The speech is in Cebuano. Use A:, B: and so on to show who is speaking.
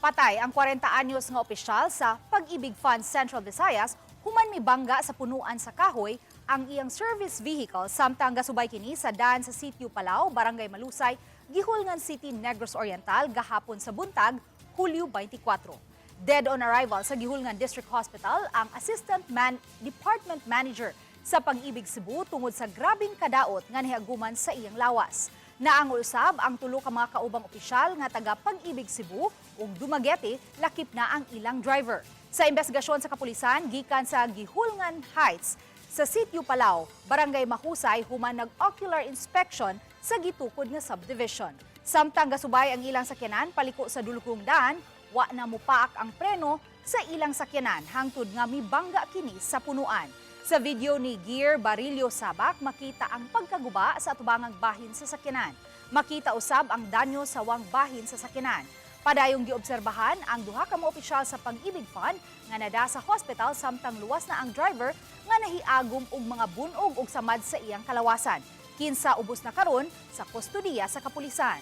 A: Patay ang 40 anyos nga opisyal sa Pag-ibig Fund Central Visayas human mibangga sa punuan sa kahoy ang iyang service vehicle samtang gasubay kini sa daan sa Sitio Palau, Barangay Malusay, Guihulngan City, Negros Oriental gahapon sa buntag, Hulyo 24. Dead on arrival sa Guihulngan District Hospital ang Assistant Department Manager sa Pag-ibig Cebu tungod sa grabing kadaot nga nihaguman sa iyang lawas. Naangol usab ang tulo ka mga kaubang opisyal nga taga Pag-ibig Cebu ug Dumaguete, lakip na ang ilang driver. Sa investigasyon sa kapulisan gikan sa Guihulngan Heights sa Sitio Palau, Barangay Mahusay, human nag-ocular inspection sa gitukod nga subdivision. Samtang gasubay ang ilang sakyanan paliko sa dulukong daan, wa na mupaak ang preno sa ilang sakyanan hangtod nga mibangga kini sa punuan. Sa video ni Gear Barillo Sabak, makita ang pagkaguba sa atubangang bahin sa sakyanan. Makita usab ang danyo sa sawang bahin sa sakyanan. Padayong giobserbahan ang duha ka mga opisyal sa Pag-ibig Fund nga nada sa hospital samtang luwas na ang driver nga nahiagom og mga bunog og samad sa iyang kalawasan. Kinsa ubos na karon sa kustodiya sa kapulisan.